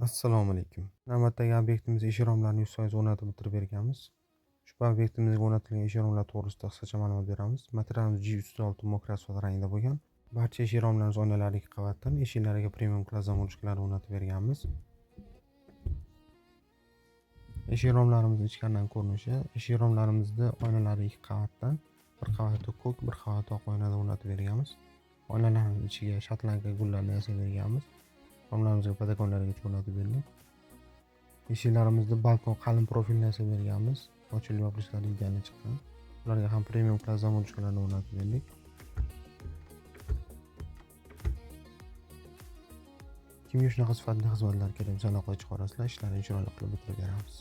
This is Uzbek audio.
Assalomu alaykum. Navbatdagi obyektimizga eshik romlarini 100% o'rnatib bitirib berganmiz. Ushbu obyektimizga o'rnatilgan eshik romlar to'g'risida qisqacha ma'lumot beramiz. Materialimiz G306 мокрый asfalt rangida bo'lgan. Barcha eshik romlarimiz oynalari ikki qavatdan, eshiklariga premium klass zamочкалар o'rnatib berganmiz. Eshik romlarimiz ichkaridan ko'rinishi. Eshik romlarimizda oynalari ikki qavatdan, bir qavati ko'k, bir qavati oq oynada o'rnatib berganmiz. Oynalarimiz ichiga shotlanka gullarni yasab berganmiz. Romlarimizga podakonlargacha o'rnatib berdik. Eshiklarimizda balkon qalin profilni yasab berganmiz. Ochilib yopilishlari ideal chiqqan. Ularga ham premium klass zamочкаларni o'rnatib berdik. Kimga shunaqa sifatli xizmatlar kerak bo'lsa, aloqaga chiqarasizlar, ishlarini chiroyli qilib bitirib beramiz.